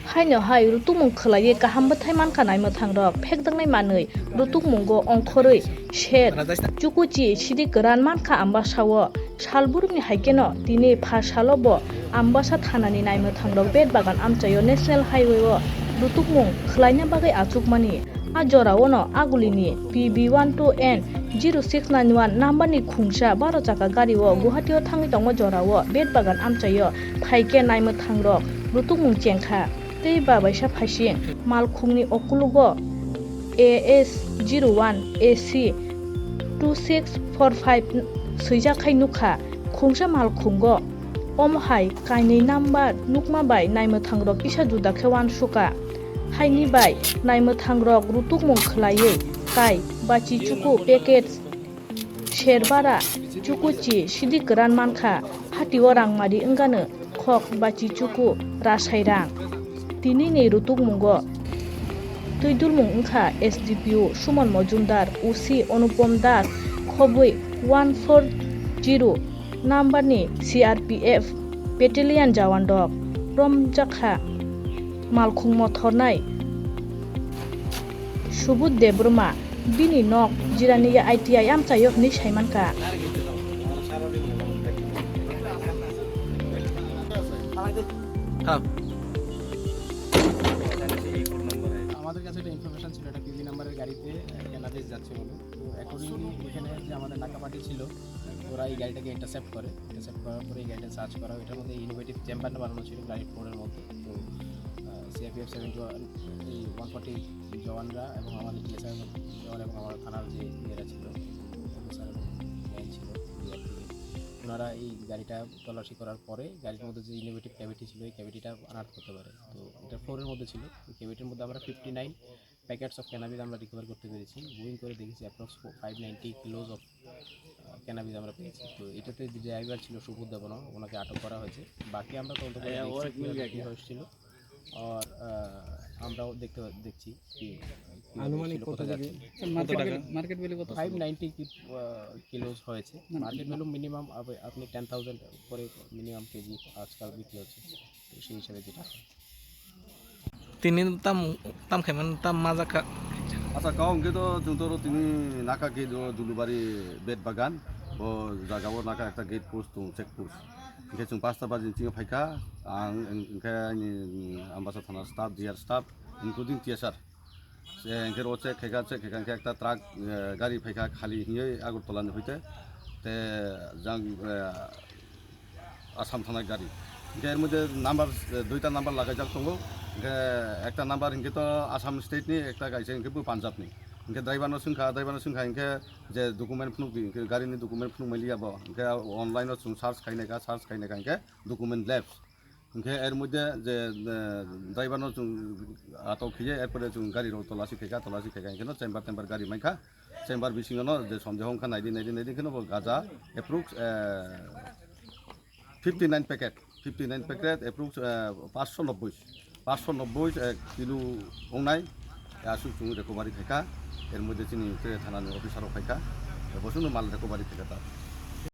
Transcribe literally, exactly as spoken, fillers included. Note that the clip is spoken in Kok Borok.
Haino hai rutukmung khwlaiwi kaham bwthai mankha naimwthangrok phekjaknai manwi rutukmungo ongkhorwi ser, chukuchi sidi kwran mankha Ambasao. Salburumni hai kheno tini pha salo bo Ambasa thanani naimwthangrok Betbagan amchaio National Highway-o rutukmung khwlaina bagwi achukmani. A joraono agulini P B one two N zero six nine one number-ni khungsa baro chakha gari-o Guwahati-o thangwi tongma jorao Betbagan amchaio phaikhe naimwthangrok rutukmung chengkha. Tei babaisa phaising malkhungni okulugo A S zero one A C two six four five swijak khai nukha. Khungsa malkhungo omo hai kainwi number nukma bai naimwthangrok kisa juda khe uansukha. Haini bai naimwthangrok rutukmung khwlaiwi tai bachi chuku packet serbara chukuchi sidi kwran mankha, hatio rangmari wngano khok bachi chuku rasai rang. Tinini rutukmungo twidulmung wngkha S D P O Suman Mojumdar, O C Anupam Das, khobwi one four zero number-ni C R P F battalion jawan rok romjakha. Malkhung mothornai Subudh Debbarma, bini nok Jirania I T I amchaio hwnwi saimankha. আমাদের কাছে একটা ইনফরমেশন ছিল, একটা পিবি নাম্বারের গাড়িতে ক্যানাবিস যাচ্ছে বলে। তো অ্যাকর্ডিংলি এখানে যে আমাদের নাকা পার্টি ছিল, ওরা এই গাড়িটাকে ইন্টারসেপ্ট করে। ইন্টারসেপ্ট করার পরে এই গাড়িটা সার্চ করা হয়। এটার মধ্যে ইনোভেটিভ চেম্বার বানানো ছিল গাড়ির ফ্লোরের মধ্যে। তো সিআরপিএফ সেভেন্টি ওয়ান, এই ওয়ান ফর্টি জওয়ানরা এবং আমাদের টিএসআর জওয়ান এবং আমার থানার যে ইয়েরা ছিল, অফিসার এবং গ্যাং ছিল, বিআর থেকে, ওনারা এই গাড়িটা তল্লাশি করার পরে গাড়ির মধ্যে যে ইনোভেটিভ ক্যাভিটি ছিল, এই ক্যাভিটিটা আনআর্থ করতে পারে। তো এটা ফ্লোরের মধ্যে ছিল। ওই ক্যাভিটির মধ্যে আমরা fifty nine packets of cannabis আমরা রিকভার করতে পেরেছি। বুকিং করে দেখেছি, approx five ninety kilos of cannabis আমরা পেয়েছি। তো এটাতে যে ড্রাইভার ছিল সুবোধ দেবনা, ওনাকে আটক করা হয়েছে। বাকি আমরা তদন্ত করে দেখছি কিভাবে কি হয়েছিল। আর আহ, আমরাও দেখতে পা- দেখছি কি, কি আনুমানিক ছিল, কত কোথায় টাকা? যাচ্ছে। Sir, market value, market value কত? ফাইভ নাইনটি কিলোস হয়েছে। মানে মার্কেট ভ্যালু মিনিমাম আপনি টেন থাউজেন্ড করে মিনিমাম কেজি আজকাল বিক্রি হচ্ছে। তো সেই হিসাবে যেটা হয়। Tini tam, tam khaimani tam majak kha. Acha, kau hwnkhe to chwng toro tini naka gate o Dulubari bet bagan. Bo jaga o naka ekta gate post tongo, check post. Hwnkhe chwng pasta baji ni bisingo phaikha. Ang hwnkhe ani Ambasa thana staff, D R staff, including T S R. Se hwnkhe ro check khaikha, check khaikha hwnkhe ekta truck, eh, gari phaikha khali hwnwi Agartala ni hoite. Te jang, eh, Assam thanai gari. Hwnkhe er moddhe number, eh, duita number lagaijak tongo. Hwnkhe ekta number hwnkhe to Assam state ni, ekta kaisa hwnkhe bo Punjab ni. Hwnkhe driver no swngkha, driver no swngkha hwnkhe je document phunukdi, hwnkhe gari ni document phunukmaliya bo. Hwnkhe online o chwng search khainaikha, search khainaikha hwnkhe document lapse. Hwnkhe er moddhe je, eh, driver no chwng atok khiye, er pore chwng gari rok tolasi khaikha, tolasi khaikha hwnkhe no chamber tember gari mankha. Chamber bisingo no je sondeho wngkha, naidi, naidi, naidi kheno bo gaja approx, eh, fifty nine packet, fifty nine packet approx, eh, paanch sho nobboi, paanch sho nobboi, eh, kilo wngnai, eh, aswk chwng recovery khaikha, er moddhe chini tre thana ni officer rok phaikha, eh, bo chwngno mal recovery khaikha ta.